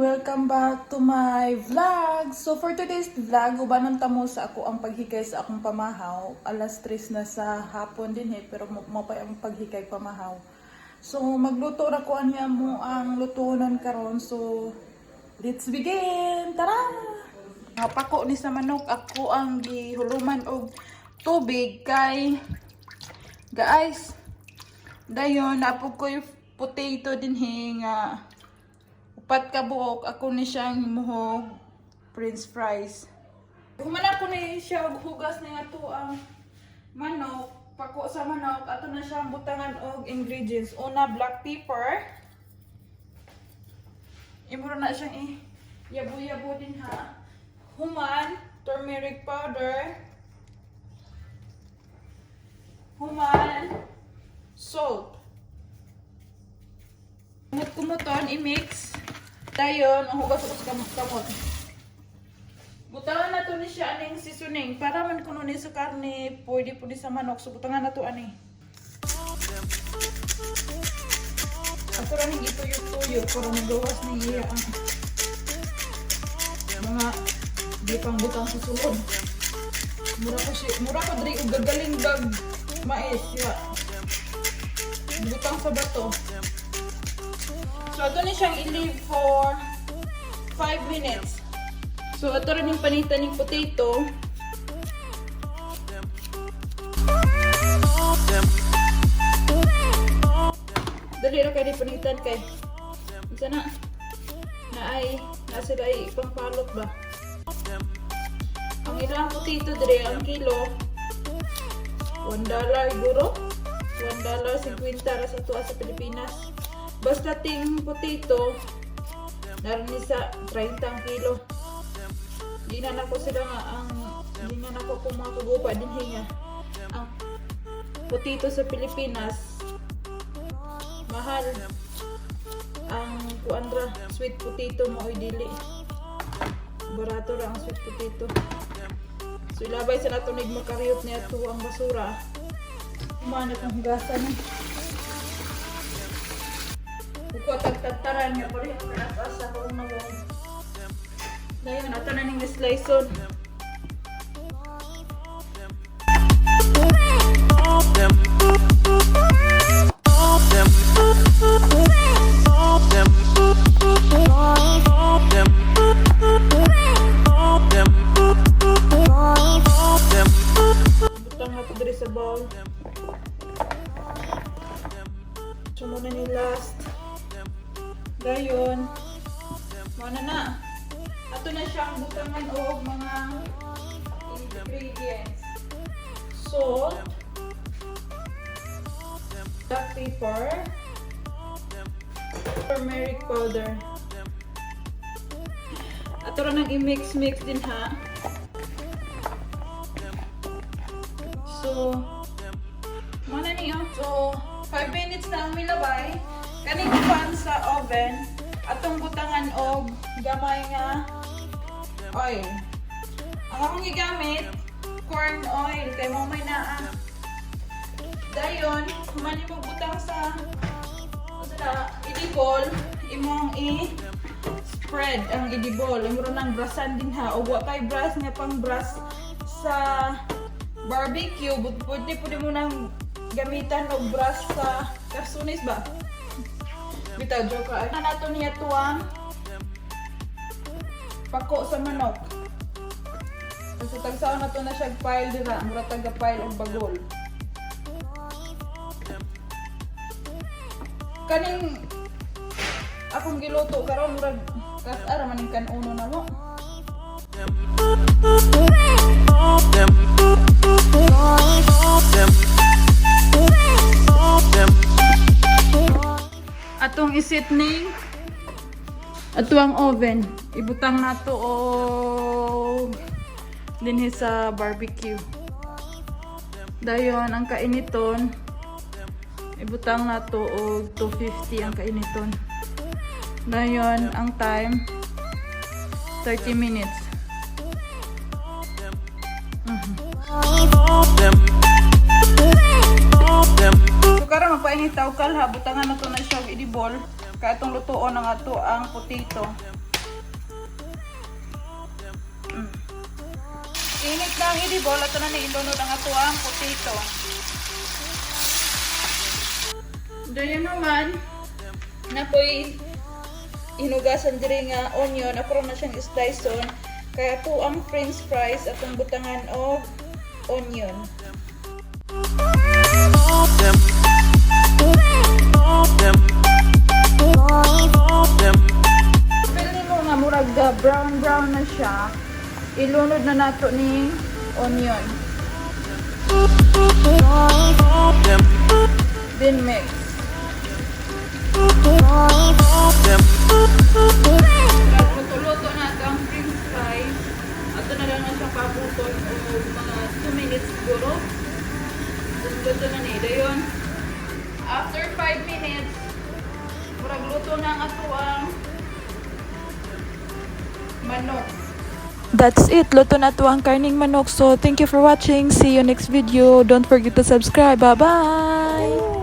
Welcome back to my vlog! So for today's vlog, ubanon ta mo sa akoang paghikay sa akong pamahaw. Alas 3 na sa hapon din eh, pero mo pa ang paghikay pamahaw. So magluto ra ko anya mo ang lutunon karon. So let's begin! Tara! Mga pako ni sa manok, ako ang gihuluman og tubig kay guys. Dayon, napog ko yung potato din he nga 4 ka buok, ako ni siyang himuhog french fries. Human ako ni siya og hugas ni ato ang manok, pako sa manok, ato na siyang butangan og ingredients. Una, black pepper. Imo na siyang i yabo-yabo din ha. Human, turmeric powder. Human, salt. Kumot kumuton, i-mix. Dayon, ang hugas ko sa kamot kamot. Butangan na to ni siya aning seasoning. Para man kuno ni sa karne, pwede pwede sa manok. So butangan na to ani. Ato ra ning ituyo-tuyo para magawas ni iya ang mga di pang butang sa sulod. Mura ko si mura ko diri og gagaling bag mais ya. Butang sa bato. So, ato ni siyang i-leave for 5 minutes. So, ato rin yung panitan ng potato. Dali ra kay di panitan kay. Unsa na? Na ay, na sila ay ipangpalot ba? Ang ilang potato dire ang kilo $1 siguro. $1.50 ra sa tuwa sa Pilipinas. Basta ting potato, naroon ni sa 30 ang kilo. Di na nako sila nga ang di na nako kung mga kagupa din hinga. Ang potato sa Pilipinas mahal. Ang kuan ra, sweet potato mo oy dili. Barato ra ang sweet potato. So ilabay sa nato nig makariyot niya to ang basura. Humana kang hugasan ni. Kukuha tagtagtaran nga pareho ka na sa akong nawong. Dayon ato na ning slice. Butang nato diri sa bowl. So muna ni last. Dayon. Mao na na. Ato na siyang butangan og mga ingredients. Salt, black pepper, turmeric powder. Ato ra nang i-mix-mix din ha. So, mao na niyo. So, 5 minutes na ang milabay. Kaning pan sa oven, atong butangan og gamay nga oil. Ang akong gigamit, corn oil, kay mo may naa. Dayon, human mo butang sa sa edible, imong i-spread ang edible. Imo nang brasan din ha. O wa kay brush nga pang brush sa barbecue, pwede pwede mo nang gamitan og brush sa karsunis ba? Bitaw, joke ka. Ano nato niya tuwang pako sa manok. Sa tagsaon na to na siya pile dira, mura taga pile og bagol. Kaning akong giluto karon murag kas-ara man ning kanuno na mo. Atong isit ning ato ang oven. Ibutang nato og dinhi sa barbecue. Dayon ang kainiton ibutang nato og 250 ang kainiton. Dayon ang time 30 minutes. So karon magpainit ta og kalha, butangan na to na siya og edible. Kay atong lutuon ang ato ang potato. Init na ang edible, ato na ni ilunod ang atoang potato. Dayon naman, napoy hinugasan diri nga onion, ako na siyang slice on. Kaya ato ang french fries atong butangan og onion. Them, them, them. Feel mo nga murag brown brown na siya. Ilunod na nato ni onion. Them, Then mix. Them. Luto-luto na ito ang french fries. Ato na lang na siya pabuton o mga 2 minutes siguro. Then luto na ni. Dayon, after 5 minutes, murag luto na ang ato ang manok. That's it. Luto na to ang karning manok. So, thank you for watching. See you next video. Don't forget to subscribe. Bye-bye!